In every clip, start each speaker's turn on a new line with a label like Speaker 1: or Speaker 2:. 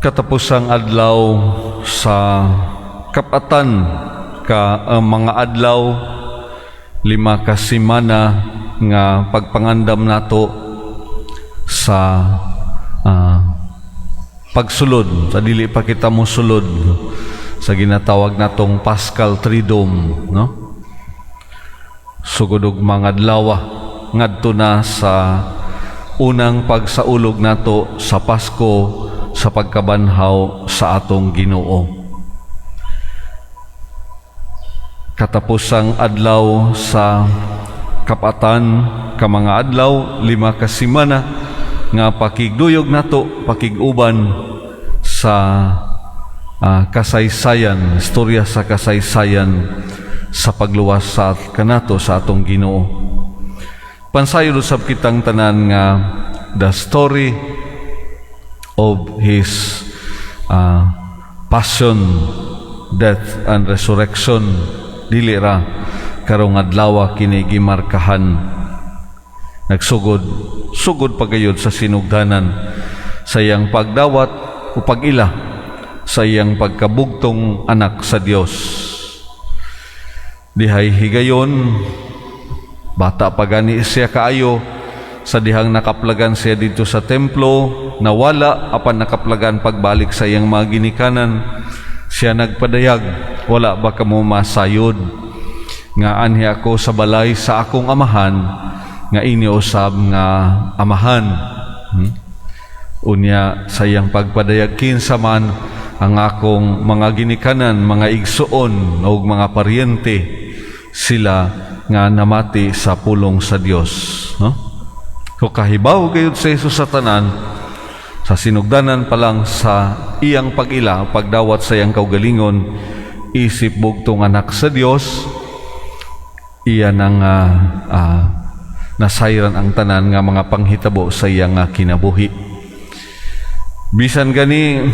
Speaker 1: Katapusang adlaw sa kapatan ka ang mga adlaw, 5 ka semana nga pagpangandam nato sa pagsulod sa, dili pa kita mosulod sa ginatawag natong Paschal Triduum, no? Sugod og mga adlaw ngadto na sa unang pagsaulog nato sa Pasko, sa pagkabanhaw sa atong Ginoo. Katapusang adlaw sa kapatan ka mga adlaw, 5 ka semana nga pakigduyog nato, pakig-uban sa kasaysayan, istorya sa kasaysayan sa pagluwas sa kanato sa atong Ginoo. Pansayod usab kitang tanan nga the story of his passion, death and resurrection dili ra karong adlaw kini gimarkahan. Nagsugod sugod pagayod sa sinugdanan, sa iyang pagdawat o pag-ila sa iyang pagkabugtong anak sa Dios. Dihay higayon, bata pa gani siya kaayo sa dihang nakaplagan siya dito sa templo, nawala apan nakaplagan pagbalik sa iyang mga ginikanan. Siya nagpadayag, "Wala ba kamo masayod nga anhi ako sa balay sa akong amahan nga inyo usab nga amahan?" Unya sa iyang pagpadayag, "Kinsa man ang akong mga ginikanan, mga igsuon ug mga paryente?" Sila nga namati sa pulong sa Dios, no? So kahibaw gayud sa Jesus sa tanan sa sinugdanan pa lang sa iyang pag-ila, pagdawat sa iyang kaugalingon isip bugtong anak sa Dios. Iya nang nasayran ang tanan nga mga panghitabo sa iyang kinabuhi. Bisan gani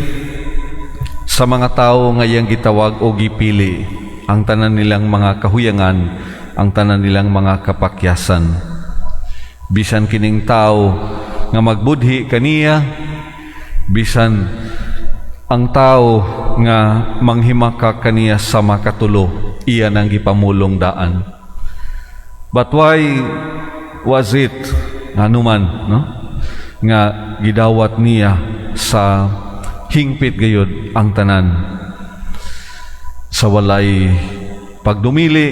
Speaker 1: sa mga tao nga iyang gitawag o gipili, ang tanan nilang mga kahuyangan, ang tanan nilang mga kapakyasan. Bisan kining tao nga magbudhi kaniya, bisan ang tao nga manghimaka kaniya sa makatulo, iya nang gipamulong daan. But why was it nganuman, no, nga gidawat niya sa hingpit gayud ang tanan, sa walay pagdumili,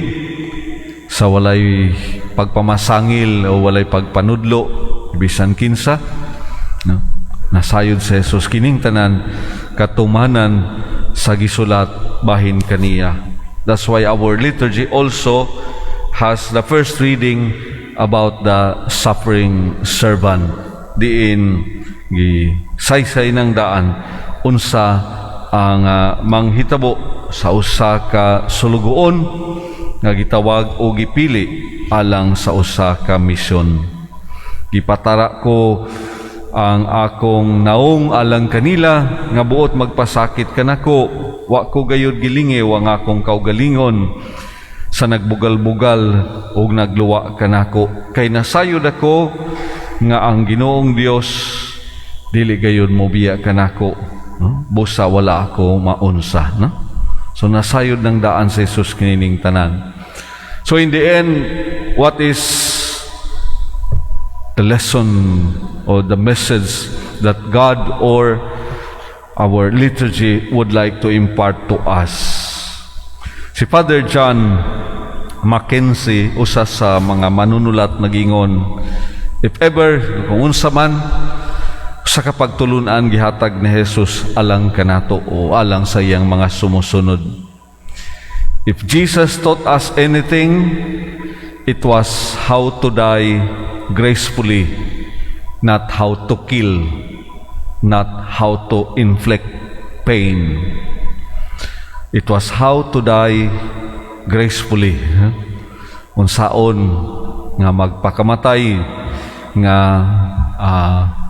Speaker 1: sa walay pagpamasangil o walay pagpanudlo bisan kinsa, no? Nasayod sa Jesus kining tanan katumanan sa gisulat bahin kaniya. That's why our liturgy also has the first reading about the suffering servant, diin gisaysay ng daan unsa ang manghitabo sa usa ka sulugoon nga gitawag o gipili alang sa usa ka misyon. "Gipatara ko ang akong naong alang kanila nga buot magpasakit kanako. Wa ko gayud gilingiw ang akong kaugalingon sa nagbugal-bugal ug nagluwa kanako, kay nasayod ako nga ang Ginoong Dios dili gayud mobiya kanako, no? Busa wala ako maunsa," no? So nasayod ng daan sa Jesus kinining tanan. So in the end, what is the lesson or the message that God or our liturgy would like to impart to us? Si Father John Mackenzie, usa sa mga manunulat, nagingon, if ever, kung unsa man sa kapagtulunan gihatag ni Jesus alang kanato o alang sa iyang mga sumusunod, "If Jesus taught us anything, it was how to die gracefully, not how to kill, not how to inflict pain. It was how to die gracefully." Unsaon nga magpakamatay nga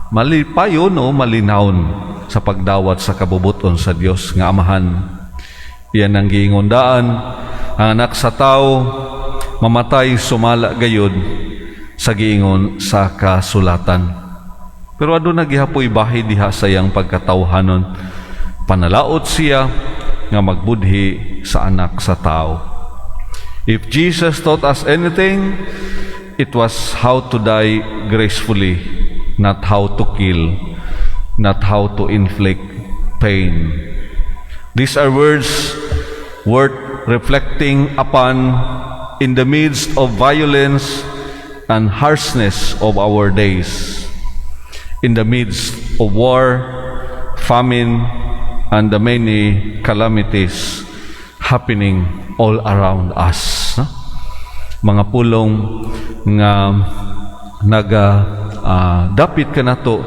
Speaker 1: malipayon o malinawon sa pagdawat sa kabubuton sa Dios nga Amahan. Iyan ang giingon daan, ang anak sa tao mamatay sumala gayud sa giingon sa kasulatan. Pero aduna gihapoy bahin diha sa iyang pagkatawhanon. Panalaot siya nga magbudhi sa Anak sa Tao. If Jesus taught us anything, it was how to die gracefully, not how to kill, not how to inflict pain. These are words worth reflecting upon in the midst of violence and harshness of our days, in the midst of war, famine, and the many calamities happening all around us. No? Mga pulong nga naga dapit kanato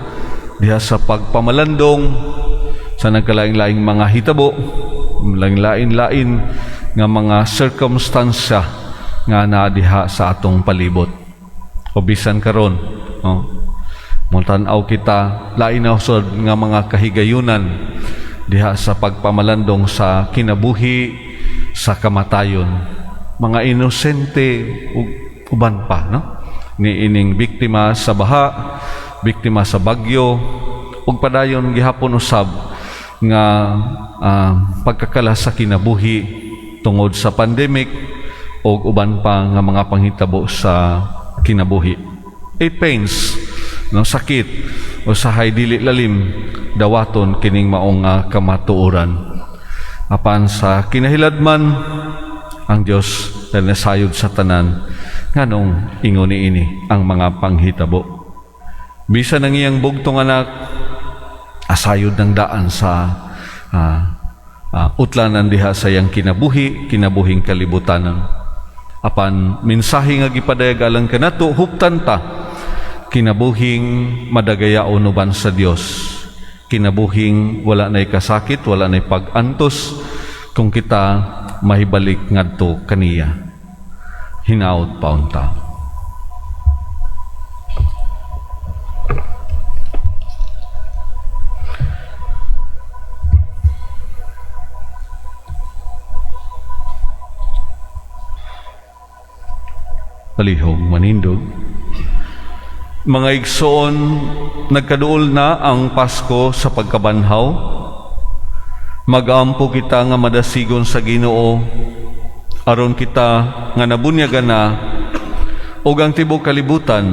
Speaker 1: diha sa pagpamalandong sa nagkalain-laing mga hitabo, lain-lain nga mga sirkumstansya nga naa diha sa atong palibot. O bisan karon, no? Mutan-aw kita lain na usod nga mga kahigayunan diha sa pagpamalandong sa kinabuhi, sa kamatayon. Mga inosente ug uban pa, no? Ni ining biktima sa baha, biktima sa bagyo, ug padayon gihapon usab nga pagkakala sa kinabuhi tungod sa pandemic ug uban pa nga mga panghitabo sa kinabuhi. It pains, no, sakit usahay dili lalim dawaton kining maong kamatuoran. Apan sa kinahiladman, ang Dios nasayod sa tanan nganong ingon ini ang mga panghitabo. Bisan ang iyang bugtong anak asayod ng daan sa utlanan diha sa iyang kinabuhi, kinabuhing kalibutanan. Apan mensahe nga gipadayag alang kanato, huptan ta kinabuhing madagayaon uban sa Dios. Kinabuhing wala nay kasakit, wala nay pag-antos kung kita mahibalik ngadto kaniya. Hinaot paunta. Palihog manindog. Mga igsoon, nagkaduol na ang Pasko sa pagkabanhaw. Magampo kita nga madasigon sa Ginoo aron kita nga nabunyagan na ug ang tibok kalibutan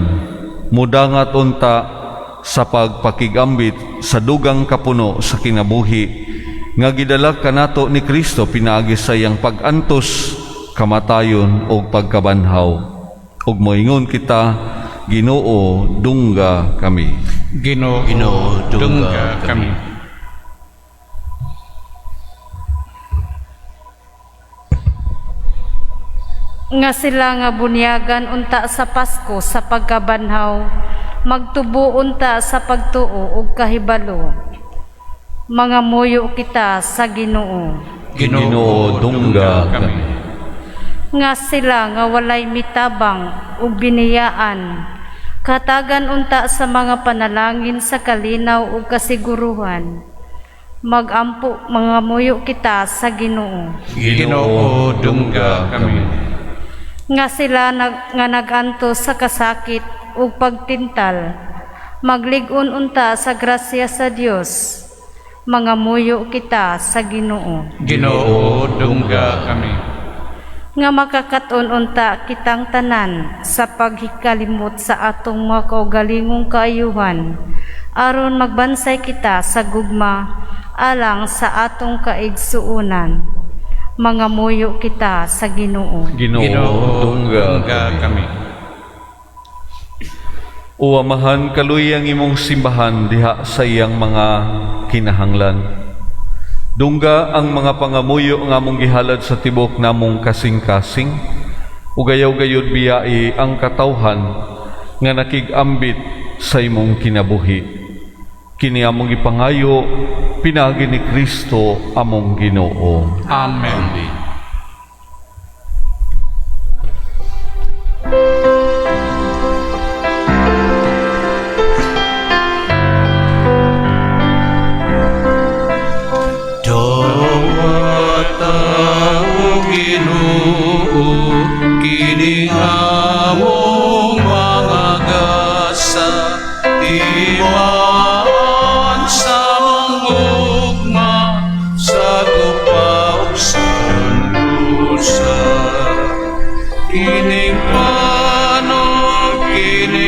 Speaker 1: mudangat unta sa pagpakigambit sa dugang kapuno sa kinabuhi nga gidala kanato ni Kristo pinaagi sa iyang pag-antos, kamatayon ug pagkabanhaw. Ug moingon kita, Ginoo, dungga kami.
Speaker 2: Ginoo,
Speaker 3: Ginoo, dungga
Speaker 2: dungga
Speaker 3: kami.
Speaker 2: kami.
Speaker 4: Nga sila nga bunyagan unta sa Pasko sa pagkabanhaw, magtubo unta sa pagtuo ug kahibalo. Mangamuyo kita sa Ginoo.
Speaker 1: Ginoo, dungga kami.
Speaker 4: Nga sila nga walay mitabang ug biniyaan, katagan unta sa mga panalangin sa kalinaw ug kasiguruhan. Magampo, mangamuyo kita sa Ginoo.
Speaker 2: Ginoo, dungga kami.
Speaker 4: Nga sila nga nagantos sa kasakit ug pagtintal, maglig-on unta sa grasya sa Dios. Mangamuyo kita sa Ginoo.
Speaker 2: Ginoo, dungga kami.
Speaker 4: Nga makakaton unta kitang tanan sa paghikalimot sa atong mga kaugalingong kaayuhan, aron magbansay kita sa gugma alang sa atong kaigsuonan. Mangamuyo kita sa Ginoo.
Speaker 1: Ginoo, dungga kami.
Speaker 2: Kami.
Speaker 1: O Amahan, kaluy ang imong simbahan diha sa iyang mga kinahanglan. Dungga ang mga pangamuyo nga among gihalad sa tibok namong kasing-kasing, ug ayaw gayud biyai ang katawhan nga nakig-ambit sa imong kinabuhi. Kini among gipangayo pinaagi ni Kristo among Ginoo.
Speaker 2: Amen.
Speaker 3: Amen. Dawata, O Ginoo, kini among mga gasa, imo Gugmaan sa among gugma sa gupa ug sa lusa. Kining panog, kining